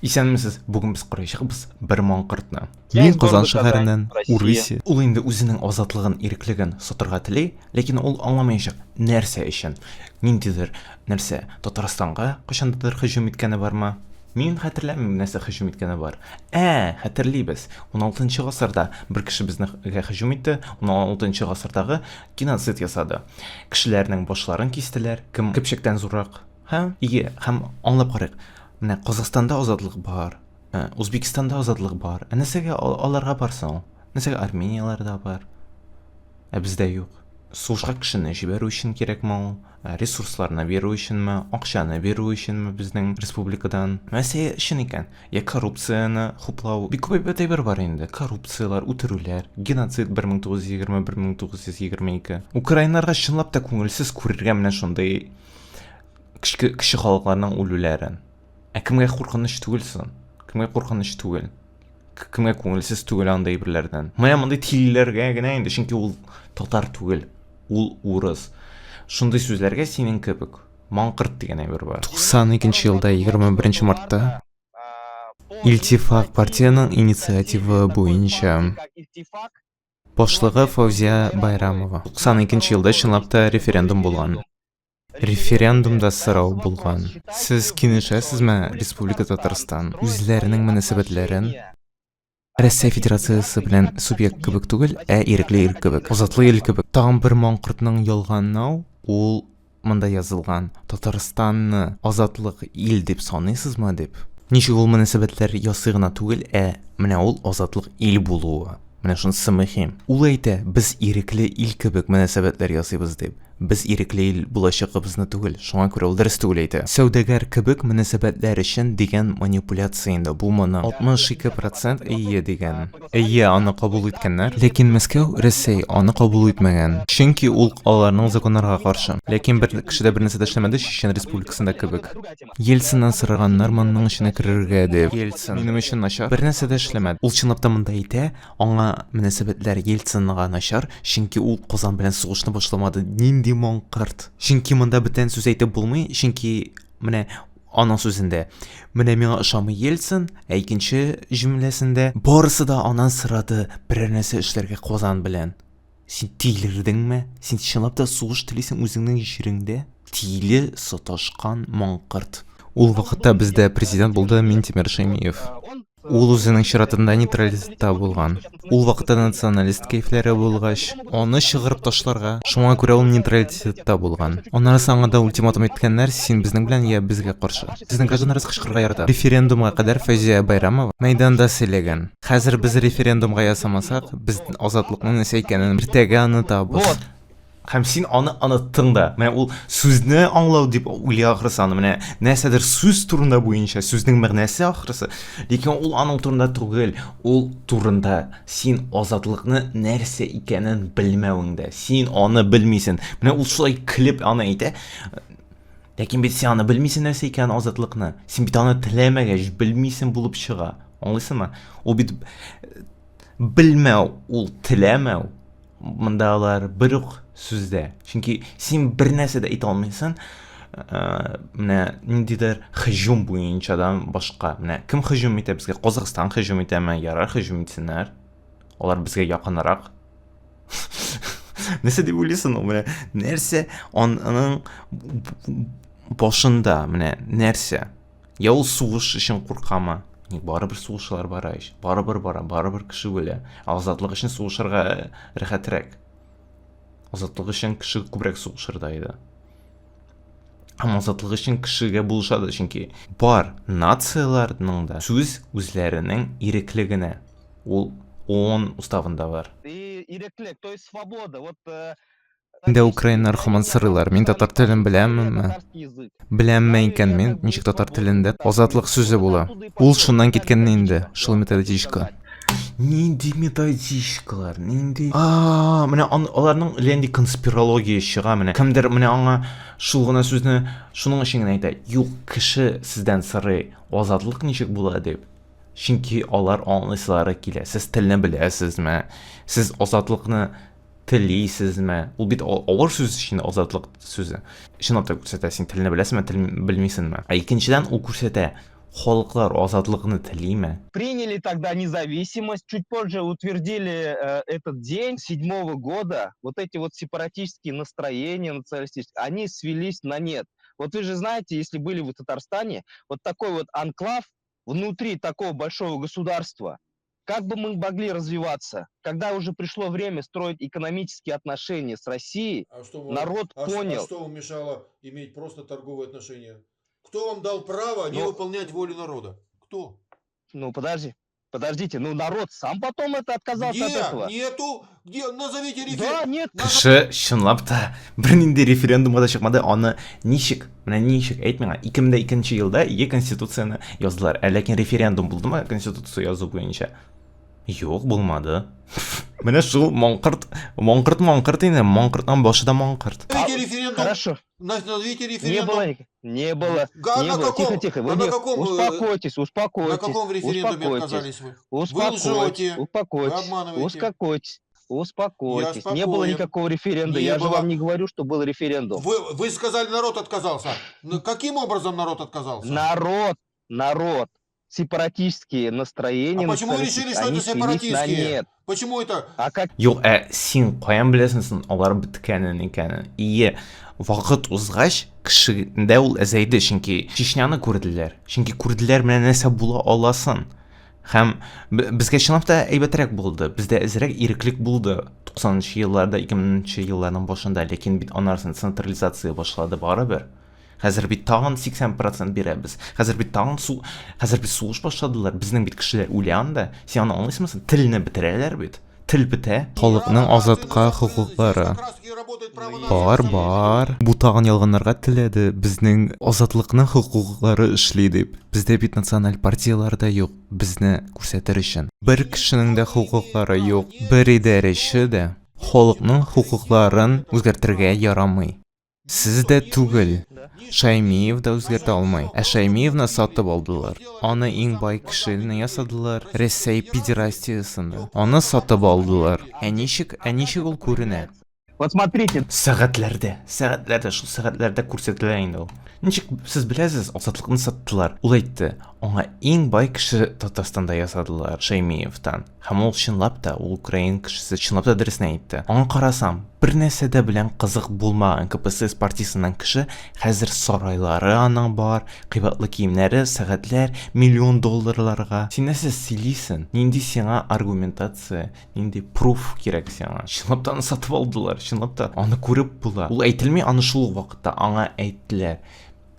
Исәнмесез, бүген без караячакбыз бер маңкортны. Я Мин из Казан города Казань, шәһәреннән, Россия. Урыси. Ул инде үзенең азатлыгын, иреклеген сатырга тели, ләкин ул аңламаячак, нәрсә өчен. Ниндидер нәрсә Татарстанга кайчандыр һөҗүм иткәне бармы? Мин хәтерләмим нәрсә һөҗүм иткәне бар. Ә, хәтерлибез. 16 гасырда бер кеше безнегә һөҗүм итте, 16 гасырдагы геноцид ясады. Кешеләрнең башларын кистеләр, кем көпчәктән зуррак. Һәм, ие, һәм аңлап карыйк. Менә Казахстанда азатлык бар, Узбекистанда азатлык бар. Ә нәрсәгә аларга бар соң? Нәрсәгә Арменияләрдә бар? Ә бездә юк. Сугышка кешене җибәрү өчен кирәкме ул? Ресурсларны бирү өченме? Акчаны бирү өченме безнең республикадан? Нәрсә өчен икән? Я коррупцияне хуплау. Бик күп әйбәт әйбер бар инде. Коррупцияләр, үтерүләр, геноцид 1920-1922. Украиннарга чынлап та күңелсез күрергә менә шундый кечке кече халыкларның үлүләрен. Ә кемгә куркыныч түгел соң? Кемгә куркыныч түгел? Кемгә күңелсез түгел андый әйберләрдән? Менә мондый тилеләргә генә инде, чөнки ул татар түгел, ул урыс. Шундый сүзләргә синең кебек маңкырт дигән әйбер бар. 92 елда 21 мартта Илтифак партиянең инициативы буенча башлыгы Фәүзия Байрамова. 92 елда чынлап та референдум булган. Референдумда сорау булган. Сез килешәсезме Республика Татарстан үзләренең мөнәсәбәтләрен Россия Федерациясе белән субъект кебек түгел, ә ирекле ил кебек, азатлы ил кебек. Тагын бер маңкортның ялганау, ул монда язылган, Татарстанны азатлык ил дип саныйсызмы дип. Ничек ул мөнәсәбәтләр ясый гына түгел, ә менә ул азатлык ил булуы. Менә шунысы мөһим. Ул әйтә, без ирекле ил кебек мөнәсәбәтләр ясыйбыз дип. Без ирекле ил булачагыбызны түгел, шуңа күрә ул дөрес түгел әйтә. Сәүдәгәр кебек мөнәсәбәтләр өчен дигән манипуляция инде бу моның. 62 процент әйе дигән. Әйе, аны кабул иткәннәр. Ләкин Мәскәү, Рәсәй аны кабул итмәгән. Чөнки ул аларның законнарга каршы. Ләкин бер кеше дә бернәрсә дә эшләмәде Чечен Республикасында кебек. Ельциннан сораганнар моның эченә керергә дип. Ельцин минем өчен начар. Бернәрсә дә эшләмәде. Ул чынлап та монда әйтә, Аңа мөнәсәбәтләр Ельцинга начар, чөнки ул Казан белән сугышны башламады. Нинди маңкырт! Чөнки монда бүтән сүз әйтеп булмый, чөнки менә аның сүзендә менә миңа ошамый Ельцин, ә икенче җөмләсендә барысы да аннан сорады берәр нәрсә эшләргә Казан белән. Син тилердеңме? Син чынлап та сугыш телисең үзеңнең җиреңдә? Тиле саташкан маңкырт. Ул вакытта бездә президент булды Минтимер Шәймиев. Ул үзенең чиратында нейтралитетта булган. Ул вакытта националист кәефләре булгач, аны чыгарып ташларга, шуңа күрә ул нейтралитетта булган. Аннары аңа да ультиматум әйткәннәр, син безнең белән я безгә каршы. Безнең гражданнарыбыз кычкырырга ярата. Референдумга кадәр Фәүзия Байрамова мәйданда сөйләгән. Хәзер без референдумга ясамасак, без азатлыкның нәрсә икәнен иртәгә онытабыз. Һәм син аны оныттың да. Менә ул сүзне аңлау дип уйлый ахрысы аны. Менә нәрсәдер сүз турында буенча, сүзнең мәгънәсе ахрысы. Ләкин ул аның турында түгел. Ул турында син азатлыкны нәрсә икәнен белмәвеңдә. Син аны белмисең. Менә ул шулай көлеп аны әйтә. Ләкин бит син аны белмисең нәрсә икәнен азатлыкны. Син бит аны теләмәгәч белмисең булып чыга. Аңлыйсыңмы? Ул бит белмәү, ул теләмәү. Монда алар бер үк сүздә. Чөнки син бер нәрсә дә әйтә алмыйсың. Э, менә ниндидер һөҗүм буенчадан башка. Менә кем һөҗүм итә безгә? Казахстан һөҗүм итәме? Ярар, һөҗүм итсеннәр. Алар безгә якынрак. Нәрсә дип уйлыйсың ул? Менә нәрсә аның башында, менә нәрсә? Я ул сугыш өчен куркамы? Ник барыбер сугышлар бара ич. Барыбер бара, барыбер кеше үлә. Ә азатлык өчен сугышырга э, рәхәтрәк. Азатлык өчен кеше күбрәк сугышыр да иде. Һәм азатлык өчен кешегә булыша да, чөнки бар нацияләрнең дә сүз үзләренең иреклегенә. Ул ООН уставында бар. И иреклек, то есть свобода. Вот э, Инде украиннар һаман сорыйлар, мин татар телен беләмме? Беләмме икән мин, ничек татар телендә азатлык сүзе була? Ул шуннан киткән инде, шул методичка. Нинди методичкалар, нинди... А, менә аларның нинди конспирология чыга менә. Кемдер менә аңа шул гына сүзне шуның өчен генә әйтә. Юк, кеше сездән сорый, азатлык ничек була дип. Чөнки алар аңлыйсылары килә. Сез телне беләсезме? Сез азатлыкны телисезме? Ул бит авыр сүз өчен азатлык сүзе. Чынлап та күрсәтә, син телне беләсеңме, тел белмисеңме? Ә икенчедән ул күрсәтә, Халыклар азатлыкны телиме? Приняли тогда независимость, чуть позже утвердили этот день седьмого года. Вот эти вот сепаратистские настроения националистические, они свелись на нет. Вот вы же знаете, если были в Татарстане, вот такой вот анклав внутри такого большого государства, как бы мы могли развиваться? Когда уже пришло время строить экономические отношения с Россией, А что вам, народ а понял. А что вам мешало иметь просто торговые отношения? Кто вам дал право не Ну- выполнять волю народа? Кто? Ну, подожди, подождите, ну народ сам потом это отказался Где? от этого. Нету? Где? Назовите Да, референдум. нет, Кеше чынлап та бернинди референдумга да чыкмады. Аны ничек, менә ничек әйт миңа, 2002 елда ике конституцияне яздылар. Ә ләкин референдум булдымы конституция язу буенча? Юк, булмады. Менә шул маңкырт, маңкырт маңкырт инде, маңкыртның башы да маңкырт. Назовите референдум. Хорошо. Назовите Не референдум. было, не было, Га- не на было. каком- Тихо, тихо. Вы а на не- каком, успокойтесь, На успокойтесь. каком референдуме успокойтесь. отказались вы? Успокойтесь, лжете, успокойтесь, вы обманываете. успокойтесь, успокойтесь. Не было спокоен. никакого референдума. Не Я же было. вам не говорю, что был референдум. Вы сказали, народ отказался. Ну, каким образом народ отказался? Народ, народ, сепаратистские настроения, А почему вы решили, националистические, что это они свелись на сепаратистские? нет. Почему это? А как Юк, ә син каян беләсең соң алар беткәнен икәнен? Ие, вакыт узгач, кешедә ул әзәйде, чөнки Чечняны күрделәр. Чөнки күрделәр менә нәрсә була аласын. Һәм безгә чынлап та әйбәтрәк булды. Бездә әзрәк иреклек булды 90 елларда, 2000 елларның башында, ләкин бит анарсын централизация башлады барыбер. Хәзер бит тагын 80% бирәбез. Хәзер бит тагын су, хәзер бит сугыш башладылар. Безнең бит кешеләр үлә анда. Син аны аңлыйсыңмы? Син телне бетерәләр бит. Тел бетә. Халыкның азатка хокуклары. Бар, бар. Бу тагын ялганларга теләде. Безнең азатлыкның хокуклары эшли дип. Бездә бит националь партияләр дә юк, безне күрсәтер өчен. Бер кешенең дә хокуклары юк, бер идарәче дә халыкның хокукларын үзгәртергә ярамый. Сез дә түгел. Шаймиев да үзгәртә алмый. Ә Шаймиевны сатып алдылар. Аны иң бай кешене ясадылар Рәсәй Федерациясендә. Аны сатып алдылар. Ә ничек ул күренә? Вот смотрите, Сәгатьләрдә, сәгатьләрдә, шул сәгатьләрдә күрсәтелә инде ул. Ничек сез беләсез, азатлыкны саттылар. Ул әйтте, аңа иң бай кеше Татарстанда ясадылар, Шаймиевтан. Һәм ул чынлап та, ул украин кешесе, чынлап та дөресен әйтте. Аңа карасам, бер нәрсә дә белән кызык булмаган КПСС партиясеннән кеше, хәзер сарайлары аның бар, кыйбатлы киемнәре, сәгатьләр, миллион долларларга. Син нәрсә сөйлисең? Нинди сиңа аргументация, нинди пруф кирәк сиңа? Чынлап та аны сатып алдылар, чынлап та аны күреп була. Ул әйтелми, аны шул ук вакытта аңа әйттеләр.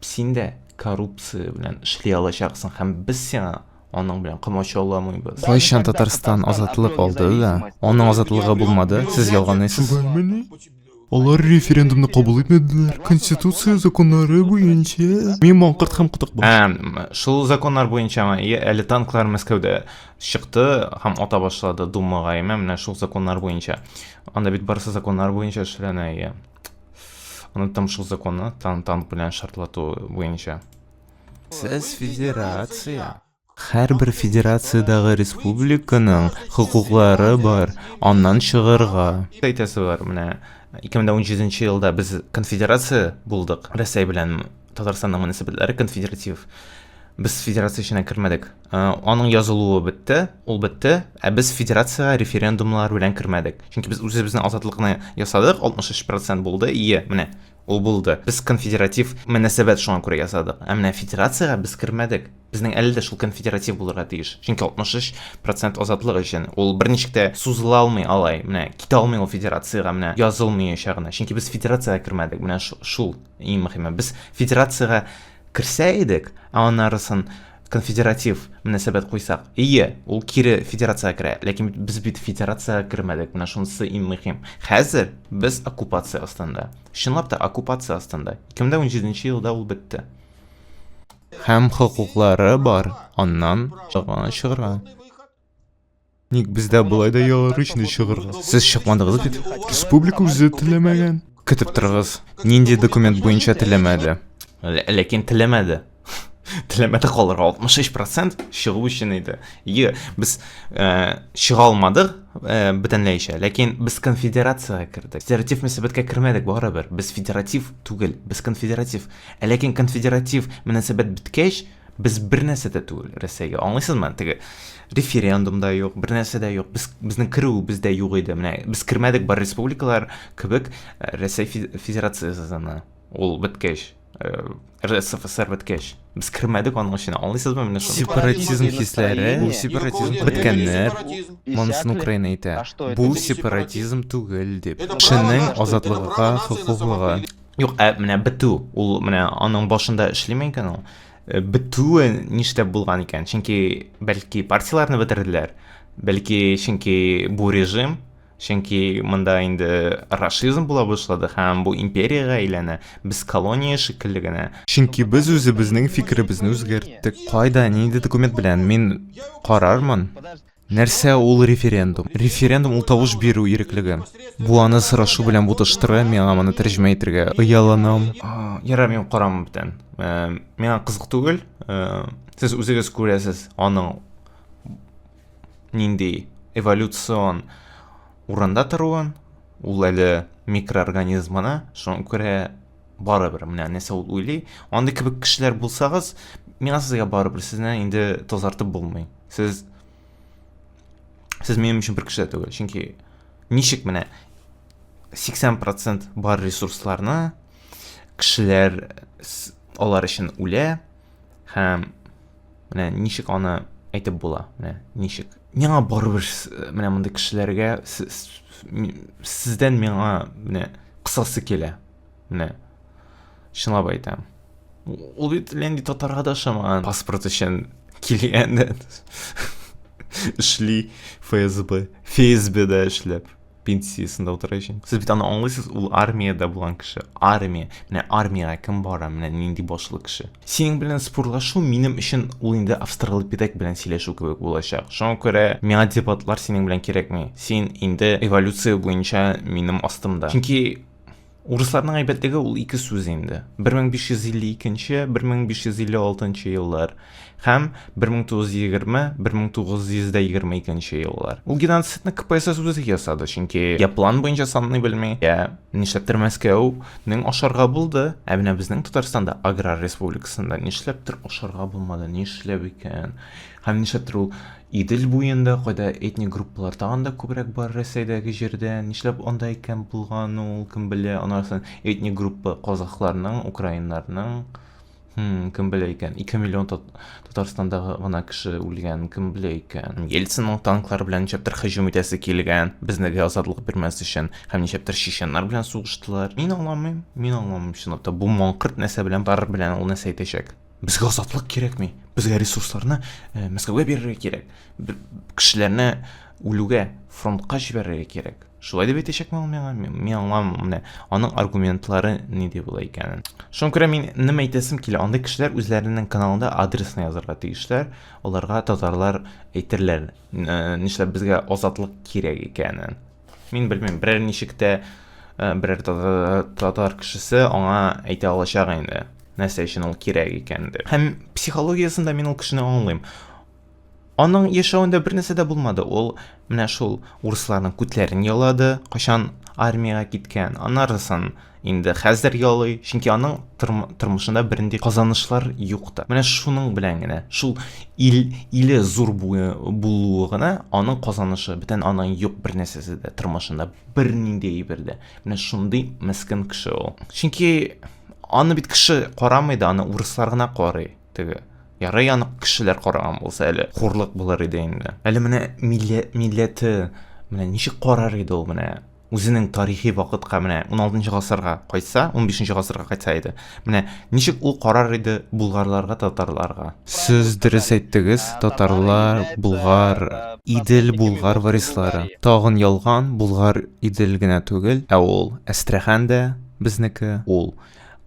Син дә коррупция белән эшли алачаксың һәм без сиңа аның белән комачауламыйбыз. Кайчан Татарстан азатлык алды да, аның азатлыгы булмады, сез ялганлыйсыз. Шулаймыни? Алар референдумны кабул итмәделәр. Конституция законнары буенча. Мин маңкырт һәм котык баш. Шул законнар буенча әле танклар Мәскәүдә чыкты һәм ата башлады Думага, әмма менә шул законнар буенча. Анда бит барысы законнар буенча эшләнә, ие. Оныттым шул законны, танк белән шартлату буенча. Сез федерация. Һәрбер федерациядәге республиканың хокуклары бар, аннан чыгарга. Әйтәсе бар, менә 2017 елда без конфедерация булдык. Рәсәй белән Татарстанның мөнәсәбәтләре конфедератив. Без федерация эченә кермәдек. Аның язылуы бетте, ул бетте, ә без федерациягә референдумлар белән кермәдек. Чөнки без үзебезнең азатлыкны ясадык, 63% булды, ие, менә ул булды. Без конфедератив мөнәсәбәт шуңа күрә ясадык. Ә менә федерациягә без кермәдек. Безнең әле дә шул конфедератив булырга тиеш. Чөнки 63% азатлык өчен ул берничек тә сузыла алмый алай, менә китә алмый ул федерациягә, менә язылмыйча гына. Чөнки без федерациягә кермәдек. Менә шул иң мөһиме. Без федерациягә керсә идек, ә аннарысын конфедератив мөнәсәбәт куйсак, ие, ул кире федерациягә керә. Ләкин без бит федерациягә кермәдек. Менә шунысы иң мөһим. Хәзер без оккупация астында. Чынлап та оккупация астында. 2017 елда ул бетте. Һәм хокуклары бар, аннан чыгарга. Ник бездә болай да ялар өчен чыгарга? Сез чыкмадыгыз бит. Республика үзе теләмәгән. Көтеп торыгыз. Нинди документ буенча теләмәде? Ләкин теләмәде. Теләмәде калырга 63% чыгу өчен иде. Ие, без чыга алмадык бөтенләйчә, ләкин без конфедерациягә кердек. Федератив мөнәсәбәткә кермәдек барыбер. Без федератив түгел, без конфедератив. Ә ләкин конфедератив мөнәсәбәт беткәч, Без бер нәрсә дә түгел Рәсәйгә. Аңлыйсызмы? Теге референдум да юк, бер нәрсә дә юк. Без безнең керүебез дә юк иде. Менә без кермәдек бар республикалар кебек э, Рәсәй Федерациясенә. Ул беткәч, э, РСФСР беткәч, без кермәдек аның эченә. Аңлыйсызмы менә шуны? Сепаратизм хисләре, бу сепаратизм беткәннәр, монысын Украина әйтә. Бу сепаратизм түгел дип. Кешенең азатлыгыга хокуклыгы. Юк, ә менә бетү, ул менә аның башында эшлиме икән ул? Э, бетүе нишләп булган икән? Чөнки бәлки партияләрне бетерделәр, бәлки чөнки бу режим, чөнки монда инде рашизм була башлады һәм бу империягә әйләнә, без колония шикелле генә. Чөнки без үзебезнең фикеребезне үзгәрттек. Кайда, нинди документ белән? Мин карармын. Нәрсә ул референдум? Референдум ул тавыш бирү иреклеге. Бу аны сорашу белән буташтыра, миңа моны тәрҗемә итергә ояланам. Ярар, мин карамам бүтән. Э, миңа кызык түгел. Э, сез үзегез күрәсез аның нинди эволюцион урында торуын. Ул әле микроорганизмына, шуңа күрә барыбер менә нәрсә ул уйлый. Андый кебек кешеләр булсагыз, миңа сезгә барыбер, сезне инде тазартып булмый. Сез сез минем өчен бер кеше дә түгел. Чөнки ничек менә 80% бар ресурсларны кешеләр алар өчен үлә һәм менә ничек аны әйтеп була, менә ничек. Миңа барыбер менә мондый кешеләргә сездән миңа менә кысасы килә. Менә чынлап әйтәм. Ул бит нинди татарга да ошамаган. Паспорт өчен килгән дә эшли ФСБ. ФСБда эшләп пенсиясендә утыра өчен. Сез бит аны аңлыйсыз, ул армиядә булган кеше. Армия. Менә армиягә кем бара, менә нинди башлы кеше. Синең белән спорлашу минем өчен ул инде австралопитек белән сөйләшү кебек булачак. Шуңа күрә миңа дебатлар синең белән кирәкми. Син инде эволюция буенча минем астымда. Чөнки Урысларның әйбәтлеге ул ике сүз инде. 1552, 1556 еллар һәм 1920, 1922 еллар. Ул геноцидны КПСС үзе ясады, чөнки я план буенча санлый белми, я нишләптер Мәскәүнең ашарга булды, ә менә безнең Татарстанда аграр республикасында нишләптер ашарга булмады, нишләп икән? Һәм нишләптер ул Идел буенда, кайда этник группалар тагын да күбрәк бар Рәсәйдәге җирдә, нишләп анда икән булган ул, кем белә, анарысын этник группа казахларның, украиннарның, хм, кем белә икән, 2 миллион Татарстандагы гына кеше үлгән, кем белә икән. Ельцинның танклары белән ничәптер һөҗүм итәсе килгән, безнеге азатлык бирмәс өчен, һәм ничәптер чеченнар белән сугыштылар. Мин аңламыйм, мин аңламыйм чынлап та, бу маңкырт нәрсә белән бар белән ул нәрсә әйтәчәк. Безгә азатлык кирәкми. Безгә ресурсларны э, Мәскәүгә бирергә кирәк. Кешеләрне үлүгә, фронтка җибәрергә кирәк. Шулай дип әйтәчәкме ул миңа? Мин аңламыйм менә аның аргументлары нинди була икәнен. Шуңа күрә мин нем әйтәсем килә, андый кешеләр үзләренең каналында адресны язарга тиешләр. Аларга татарлар әйтерләр, э, нишләп безгә азатлык кирәк икәнен. Мин белмим, берәр ничек тә э, берәр татар кешесе аңа әйтә алачак инде, нәрсә өчен ул кирәк икән дип. Һәм психологиясендә мин ул кешене аңлыйм. Аның яшәвендә бер нәрсә дә булмады. Ул менә шул урысларның күтләрен ялады, кайчан армиягә киткән. Анарысын инде хәзер ялый, чөнки аның тормышында бернинди казанышлар юк та. Менә шуның белән генә, шул ил иле зур булуы гына аның казанышы, бүтән аның юк бер нәрсәсе дә тормышында, бернинди әйбер дә. Менә шундый мескен кеше ул. Чөнки аны бит кеше карамый да, аны урыслар гына карый. Теге ярый аны кешеләр караган булса әле хурлык булыр иде инде. Әле менә милләте менә ничек карар иде ул менә үзенең тарихи вакытка менә 16 гасырга кайтса, 15 гасырга кайтса иде. Менә ничек ул карар иде булгарларга, татарларга. Сез дөрес әйттегез, татарлар, булгар, Идел булгар варислары. Тагын ялган, Булгар Идел генә түгел, ә ул Әстрәхән дә безнеке, ул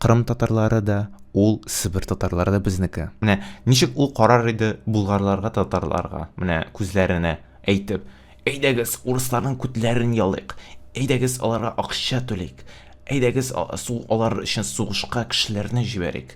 Кырым татарлары да, ул Себер татарлары да безнеке. Менә ничек ул карар иде булгарларга, татарларга, менә күзләренә әйтеп, Әйдәгез, урысларның күтләрен ялыйк. Әйдәгез, аларга акча түлик. Әйдәгез, алар өчен сугышка кешеләрне җибәрик.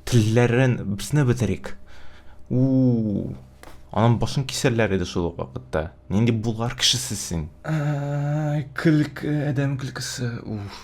Телләрен безне бетерик. У, аның башын кисәрләр иде шул ук вакытта. Нинди булгар кешесе син? Көлке, адәм көлкесе. Уф.